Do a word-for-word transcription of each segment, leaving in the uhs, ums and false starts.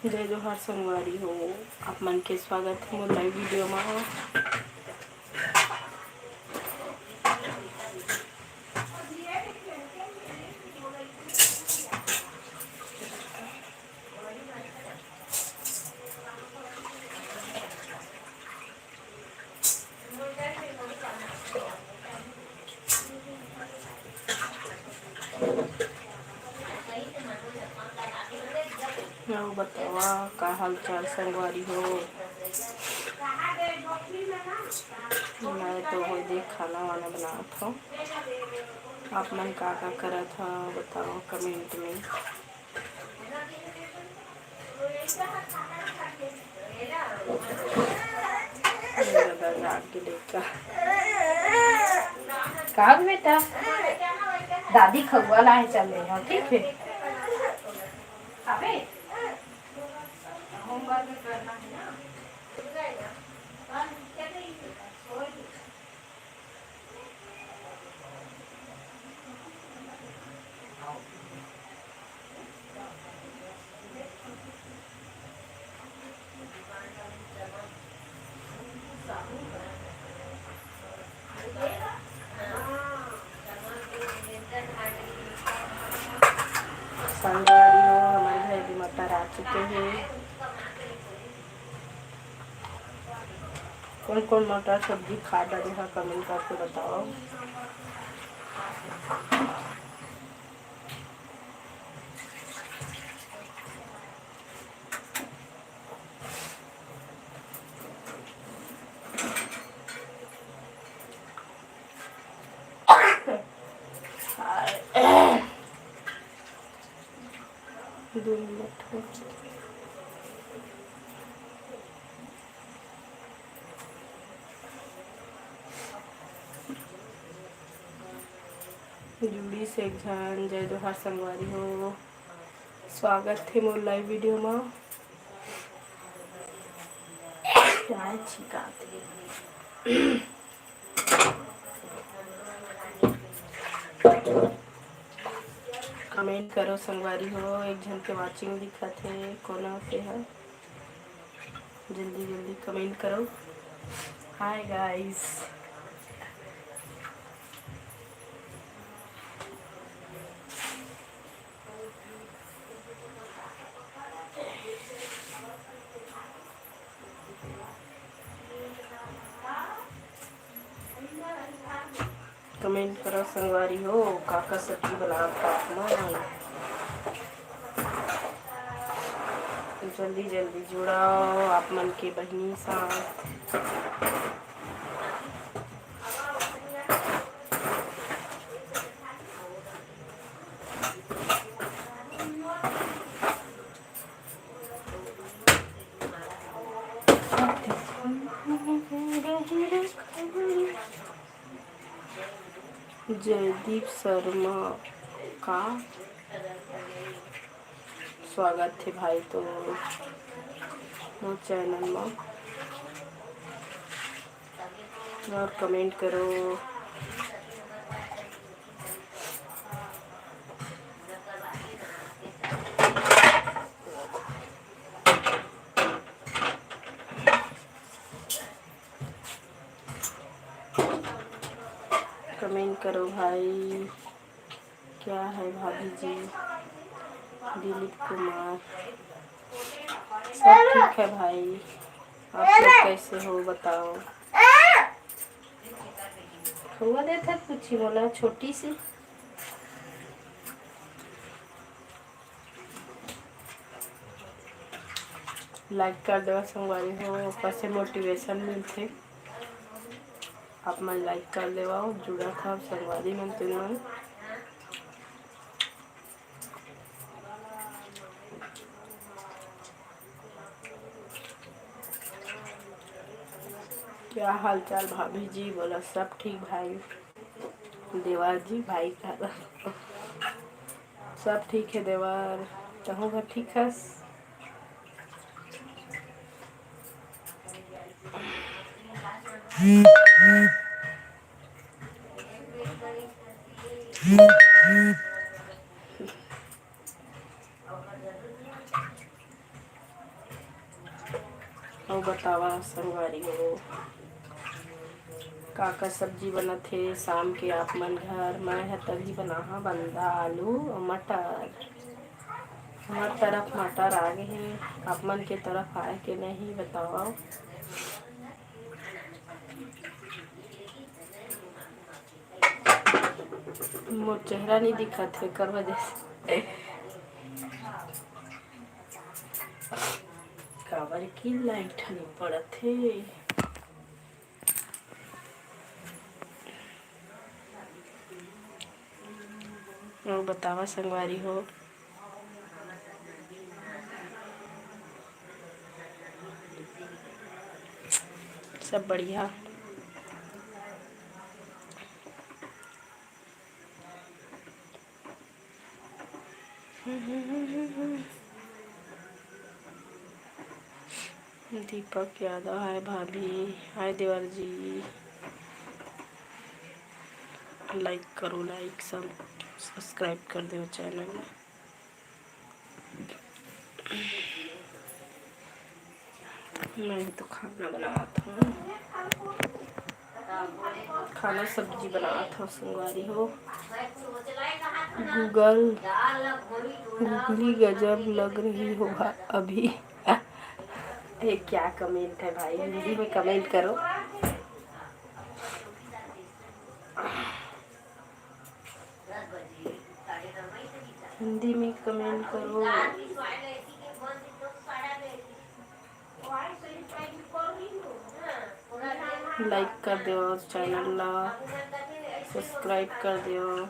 जय जोहार संगवारी हो, आप मन के स्वागत हे मोर live video मा। अउ बतावा, का हाल चाल संगवारी हो? मैं तो हो दे खाना वाना बनात हूँ। आप मन का का करत हो, बताओ comment में। का बेटा, दादी खउआ लाए चल रहे हो, ठीक है? खाबे? Homework करना है ना। संगवारी हो, हमर घर भी मटर आ चुके हे। कौन कौन मटर सब्जी खा डारे हा, comment करके बताओ। दो मिनट हो। जुड़ी से एक झन, जय जोहार संगवारी हो, स्वागत हे मोर live video मा। आए छिकात हे। Comment करो संगवारी हो, एक झन के watching दिखत हे, कोन आते हे? जल्दी जल्दी comment करो। Hi guys। Comment करो संगवारी हो, का का सब्जी बनात हो आप मन। जल्दी जल्दी जुड़ाओ आप मन के बहिनी साथ। जयदीप शर्मा का स्वागत हे भाई तो मोर channel मा। और comment करो। Comment करो भाई। क्या है भाभी जी? दिलीप कुमार। सब ठीक है भाई, आप लोग कैसे हो बताओ? खउआ देत हे कुछ ही बोला, छोटी सी। Like कर देवा संगवारी हो, ओकर से motivation मिलथे। आप मन like कर देवा, जुड़त हव संगवारी मन, तुम मन। क्या हाल चाल भाभी जी? बोला सब ठीक भाई। देवर जी भाई का सब ठीक है देवर, तहूँ घर ठीक हस? आवा संगवारी हो, का का सब्जी बनत हे शाम के आप मन घर? मैं ह तभी बनाहा बंदा आलू अउ मटर। हमर तरफ मटर आ गे हे, आप मन के तरफ आए के नहीं बतावव। मोर चेहरा नहीं दिखत हे, एकर वजह से। काबर की लाइट नहीं पड़त हे। अउ बतावा संगवारी हो, सब बढ़िया? दीपक यादव, हाय भाभी, हाय देवर जी। लाइक करो, लाइक, सब सब्सक्राइब कर दो चैनल ला। मैं तो खाना बनावत हूँ, खाना सब्जी बनावत हूँ संगवारी हो। गूगल, गुगली गजब लग रही हो भा-, अभी। ये क्या कमेंट है भाई, हिंदी में कमेंट करो। हिंदी में कमेंट करो। लाइक कर देव चैनल ला, सब्सक्राइब कर देव।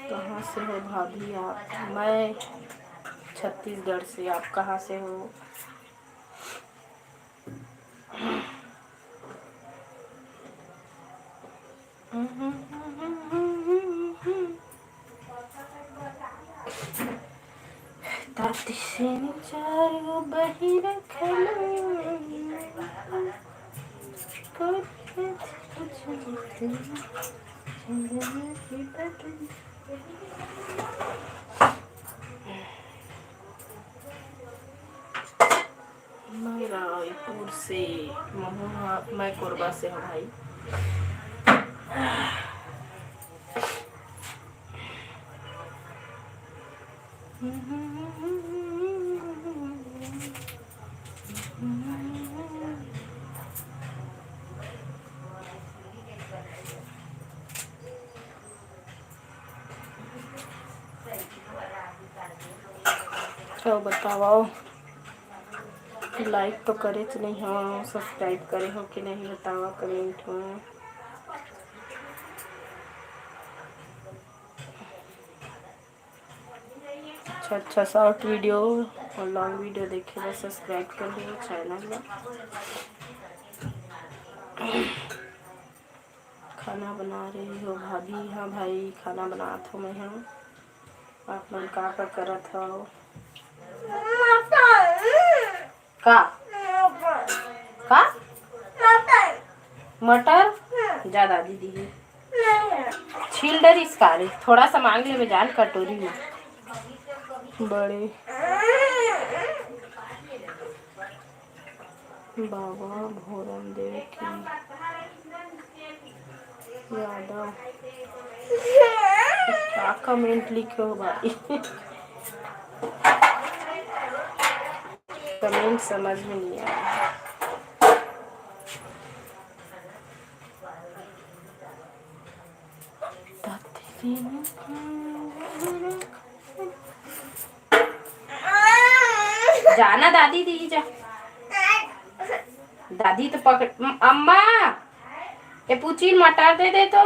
कहाँ से हो भाभी आप? मैं छत्तीसगढ़ से। आप कहाँ से हो? ताती से चार गो बहिरा खलो, कोई कुछ नहीं, चंद्रमा की पतंग। मैं रायपुर से, महू ह-, मैं कोरबा से हूँ भाई। अउ बतावव, लाइक तो करेच नहीं हो, सब्सक्राइब करे हो कि नहीं बतावा कमेंट में। अच्छा अच्छा शॉर्ट वीडियो और लॉन्ग वीडियो देखे बर सब्सक्राइब कर दो चैनल ला। खाना बना रही हो भाभी? हाँ भाई, खाना बनात हो मैं। हाँ, आप मन का का करत हो? का का मटर? जा दादी दी छील डरिस का रे, थोड़ा सा मांग लेबे जान कटोरी में। बड़े बाबा भोरम देव की यादव। का कमेंट लिखे हो भाई? कमेंट समझ में नहीं आया। जाना दादी दी जा। दादी तो पकड़, अम्मा, ये पूछी मटर दे दे तो।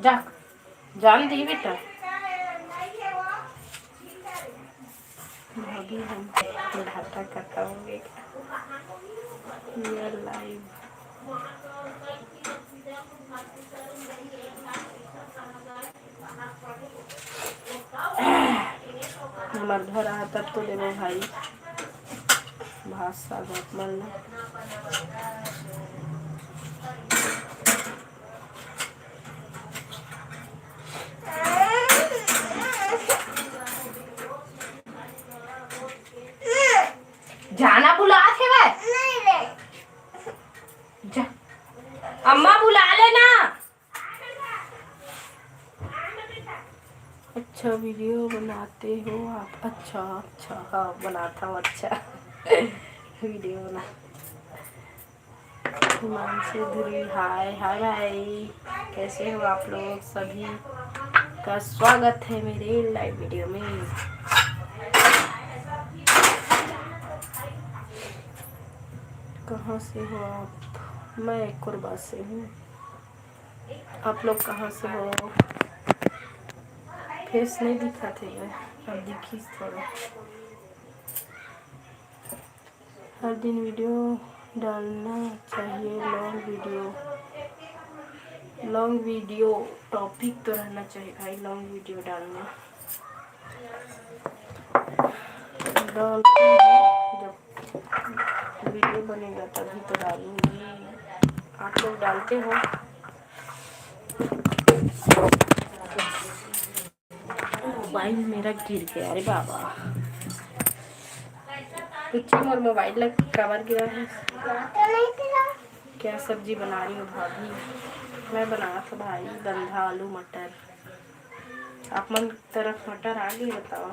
जा, जान दी बेटा। भाभी हम भाटा खत्म हो गए। ये लाइव। हमर घर आ तब तो देबो भाई भात साग आप मन ला। जाना बुलात हे वै। जा। अम्मा बुला लेना। अच्छा वीडियो बनाते हो आप? अच्छा, अच्छा, हाँ, बनाता हूँ, अच्छा। वीडियो बना। हिमांशु धुरी, हाय, हाय भाई, कैसे हो आप लोग? सभी का स्वागत है मेरे लाइव वीडियो में। कहाँ से हो आप? मैं कोरबा से हूँ। आप लोग कहाँ से हो? फेस नहीं दिखाते हैं, अब दिखी थोड़ा। हर दिन वीडियो डालना चाहिए, long video, long video topic तो रहना चाहिए भाई, लॉन्ग वीडियो डालना। डालते हैं, जब वीडियो बनेगा तभी तो डालूंगी। आप लोग डालते हो? मोबाइल मेरा गिर गया, अरे बाबा। कुछ मोर मोबाइल लग काबर गिरा है? क्या सब्जी बना रही हो भाभी? मैं बना था भाई बंधा आलू मटर। आप मन तरफ मटर आ गई बताओ।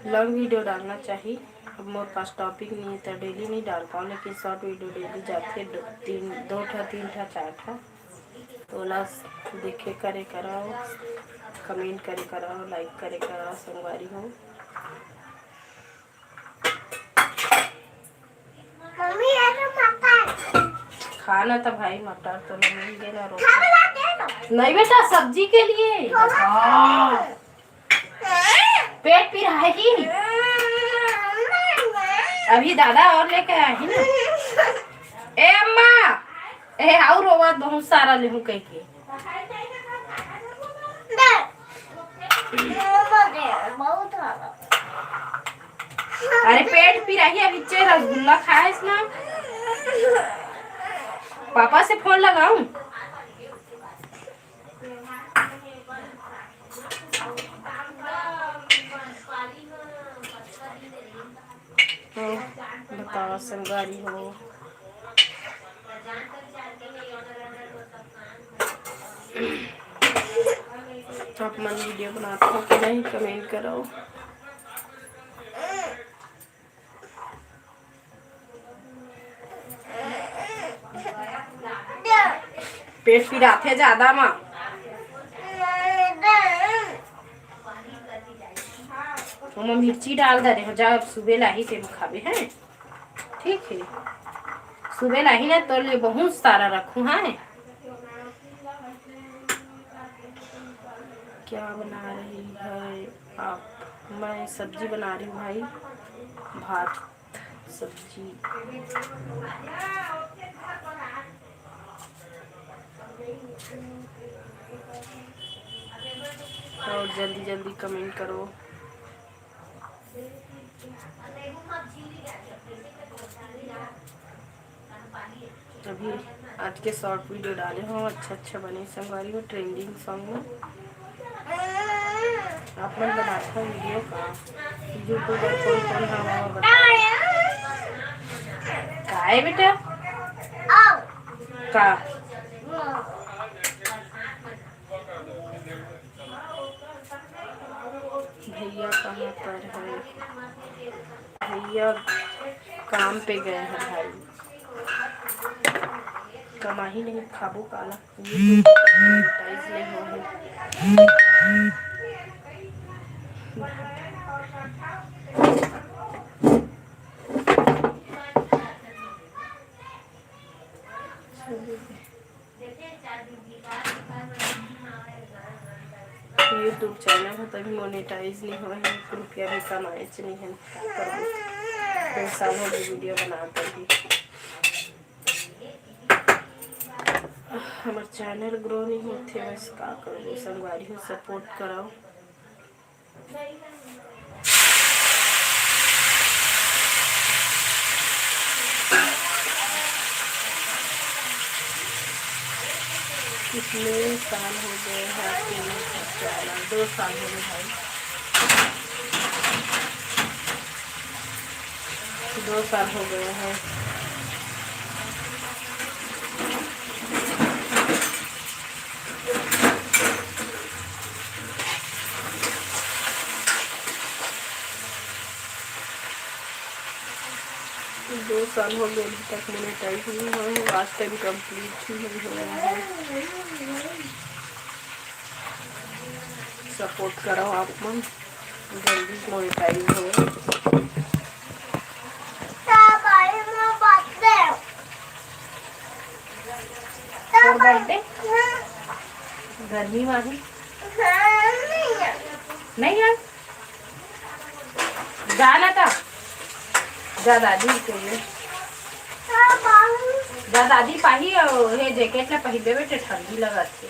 लॉन्ग वीडियो डालना चाहिए। अब मोर पास टॉपिक नहीं है तो डेली नहीं डाल पाऊँ, लेकिन शॉर्ट वीडियो डेली जाते दो, तीन, दो ठा, तीन ठा, चार ठा। तो ओला देखे करे करो, कमेंट करे करो, लाइक करे करो संगवारी हो। मम्मी, ये तो मटर। खा ना तो भाई, मटर तो नहीं मिल गया ना, रोटी। खा ना, दे दो। नहीं बेटा, सब्जी के लिए। थोड़ा हाँ। पेट पिराही। अभी दादा और लेके आही ना। ए अम्मा, ए आऊ रोवत बहुत सारा लेहू कह के। अरे पेट पिराही, अभी चे रसगुल्ला खाएस ना। पापा से फोन लगाऊं? तो बताओ संगवारी हो, आप मन वीडियो बनाते हो कि नहीं, कमेंट करो। पेट पिराथे ज्यादा मा। ओमा मिर्ची डाल दे रहे हो, जा अब सुबह लाही से खाबे, हैं? ठीक है, सुबह लाही ना तो ले बहुत सारा रखू, हैं? क्या बना रही है आप? मैं सब्जी बना रही हूँ भाई, भात सब्जी। और जल्दी जल्दी कमेंट करो। अभी आज के शॉर्ट वीडियो डाले हो, अच्छा अच्छा बने संगवारी हो, ट्रेंडिंग सॉन्ग में। आप मन बनात हो वीडियो का? यूट्यूबर कौन कौन हवा बताओ। का है बेटा? का? भैया कहाँ पर है? भैया काम पे गए हैं भाई, कमाही नहीं, खाबो काला। YouTube पर monetize नहीं हो है। YouTube चैनल ह तभी मोनेटाइज नहीं होए हे, एक रुपया भी कमाएच नहीं है, का करबो? दो साल हो गए वीडियो बनात भी, हमर चैनल ग्रो नहीं होथे, बस का करबो? संगवारी हो, सपोर्ट कराओ। कितने साल हो गए हैं आपके YouTube चैनल? दो साल हो गए भाई। दो साल हो गया है। दो साल हो गए, अभी तक मोनेटाइज नहीं हुआ है, वॉच टाइम कंप्लीट ही नहीं हुआ है। सपोर्ट करो आप मन, जल्दी मोनेटाइज हो। तोर बर्थडे? गर्मी वाली? नहीं है। जा ना ता। जा दादी के लिए। जा दादी पाही अउ हे जैकेट ला पहिरबे बेटे, ठंडी लगत हे।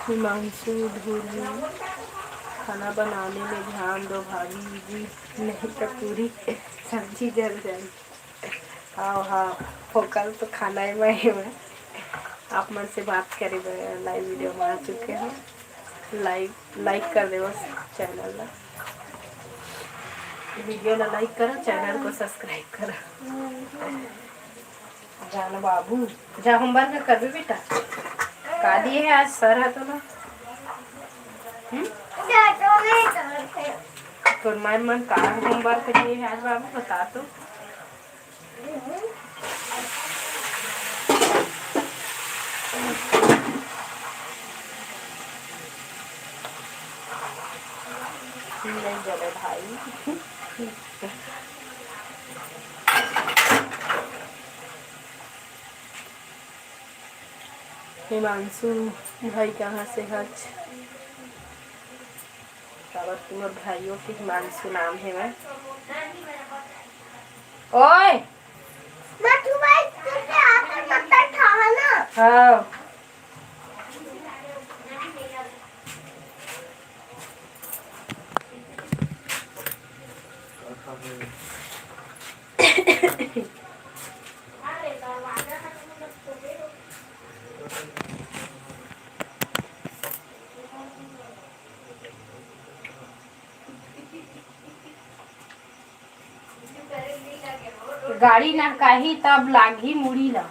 हिमांशु धूरी, खाना बनाने में ध्यान दो भाभी जी, नहीं तो पूरी सब्जी जल जाएगी। हाँ, हाँ, फोकस तो खाना ही में ही है। आप मन से बात करे बर लाइव वीडियो में आ चुके हैं। लाइव, लाइक कर दे बस चैनल ला, वीडियो ला लाइक करो, चैनल को सब्सक्राइब करो। जान बाबू, जा होमवर्क करबे बेटा। का दिए है आज सर ह तोला? हम्म? तोर मैम मन का होमवर्क दिए है आज बाबू, बता तो। नहीं जले भाई। हिमांशु भाई कहाँ से हच? काबर तुम्हर भाइयों के हिमांशु नाम है मैं। ओए! मथु भाई, तुझे आकर मत ठावा ना। हाँ। गाड़ी नहकाही तब लागही मुड़ी ला।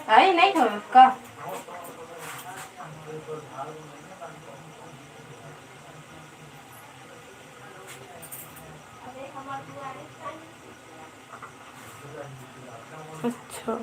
आई नहीं हो का? अच्छा।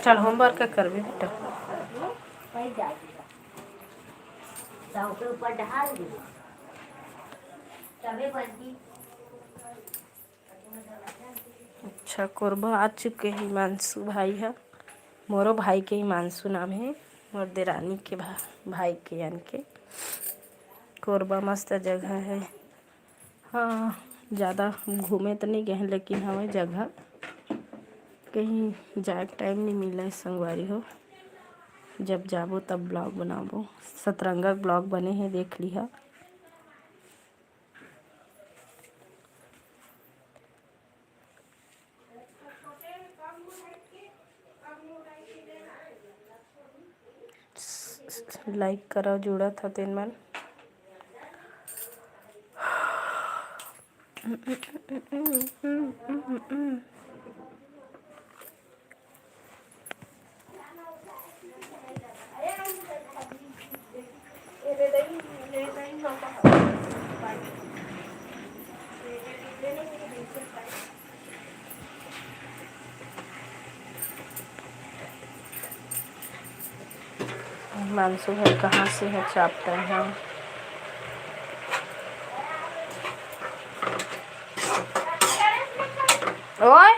चल, होमवर्क करबे बेटा। अच्छा, कोरबा आ चुके हे हिमांशु भाई ह। मोरो भाई के हिमांशु नाम हे, मोर देरानी के भा-, भाई के, यानी के कोरबा मस्त जगह हे। हाँ, ज़्यादा घूमे तो नहीं गए हैं, लेकिन हमें जगह कहीं जाए के टाइम नहीं मिला है संगवारी हो। जब जाबो तब ब्लॉग बनाबो। सतरंगा ब्लॉग बने हे, देख लिहा। लाइक करा, जुड़त ह तेन मन। हिमांशु भाई कहाँ से है चापता है? ओए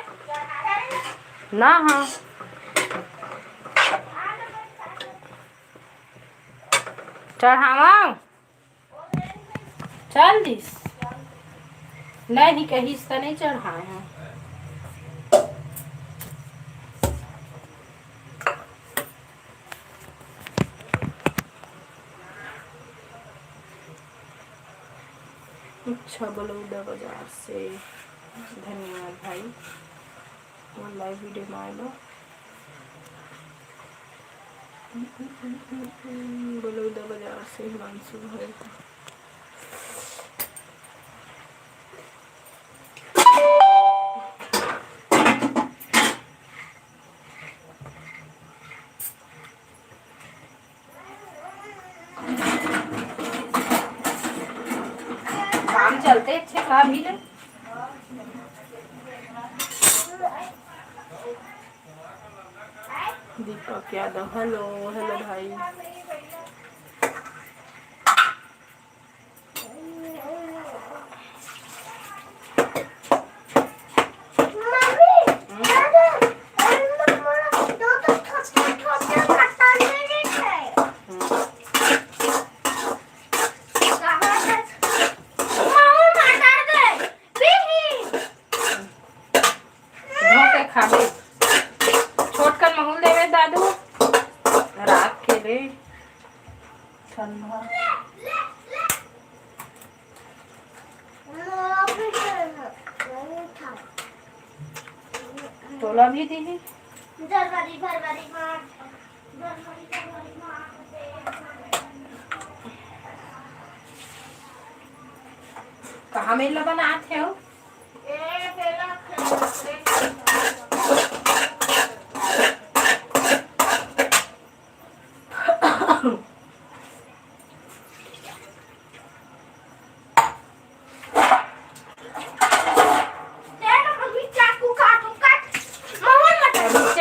ना, हाँ। चढ़ावा। चल दिस। नहीं कहिस त नहीं चढ़ाए हैं। अच्छा, बलौदा बाजार से धन्यवाद भाई, मोर लाइव वीडियो में आए बर। बलौदा बाजार से हिमांशु भाई। काम चलते अच्छे का भी ले। दीपक यादव, हेलो, हेलो भाई। धो के खाबे। छोटकन महूल देवे दादू, रात के ले ठंडा। तोला भी दीही। कहाँ मेला बनात हे?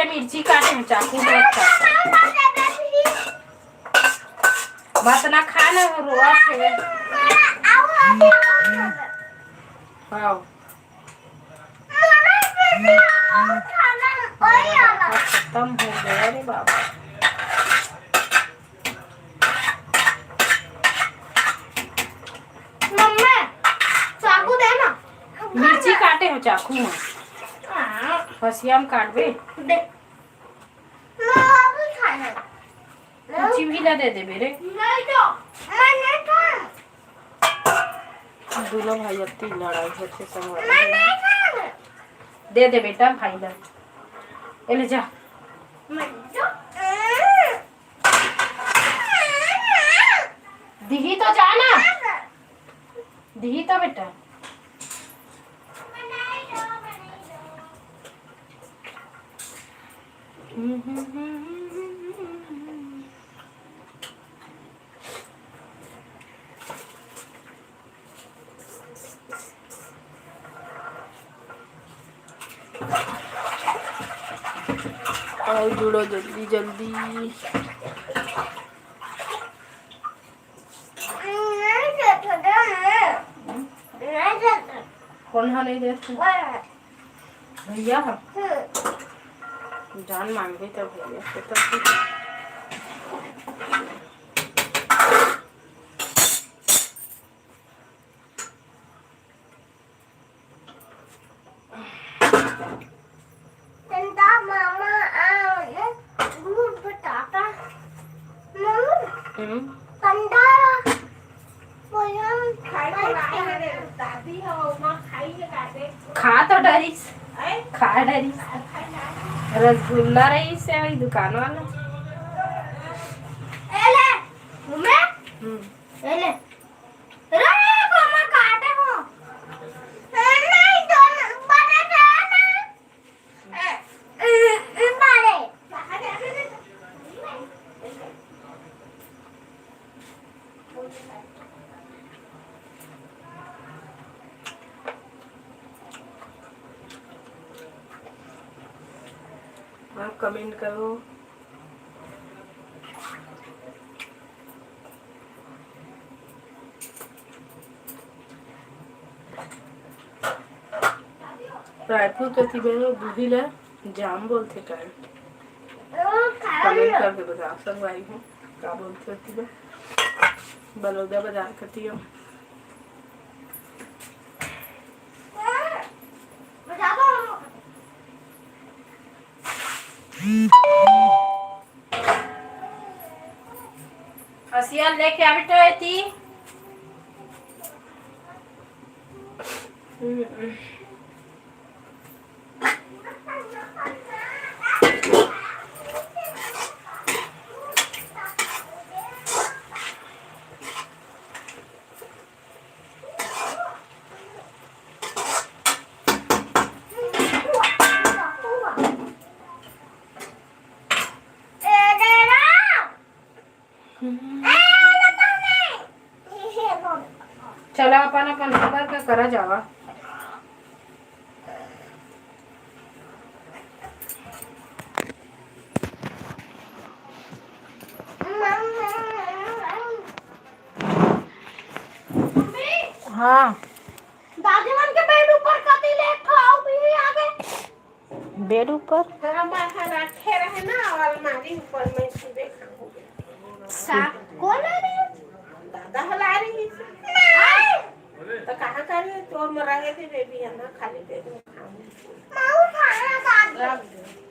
मिर्ची काटे में चाकू बहुत काटे। मत ना खा ना, रोआ से। हाँ। खत्म हो गया रे बाबा। मम्मा, चाकू दे ना। मिर्ची काटे हो चाकू में। हाँ। हसिया में काटबे। दे। मैं अभी खाना। चिमही ला दे देबे रे। नहीं तो, मैं नहीं खाना। दोनों भाई अत्ती लड़ाई करथे संगवारी। दे दे बेटा भाई ला। ए ले जा। दिही तो जा ना। दिही तो बेटा। आओ जुड़ो जल्दी जल्दी। कोन हा नहीं देत? भैया हा? जान मांगे तो भैया से तो। चंदा मामा आओ ने, दूध बताता। मम्मी, हम्म। चंदा, वो हम खाए तो खाए। दादी हो, माँ खाई है काटे। खा तो डरिस। हैं? खा डरिस। रसगुल्ला रहिस हे वही दुकान वाला। ए ले, घूमे? हम्म। ए ले। रे, गोमा काटे हो। ए, नहीं, दोनों बड़े थे ना। ए, ए, ए, बड़े। आप comment करो। रायपुर कति में दूधी ला जाम बोलथे का? Comment करके बताओ संगवारी हो, का बोलथे ओती बर? बलौदा बाजार कति हो। हसिया लेके आ बेटा एती। हम्म। चला, अपन अपन सुंदर के करा जावा। हाँ। दादी मन के बेड ऊपर कति ले खाओ भी आगे। बेड ऊपर? हमार रखे रहे ना अलमारी ऊपर में सुबह खाऊंगी। सा-, कौन है रे? दादा हला रही है। नहीं। तो कहाँ का रे? तो हम रहे थे बेबी है ना, खाली बेड में खाऊंगी। माऊ खाना दादी। रख दे।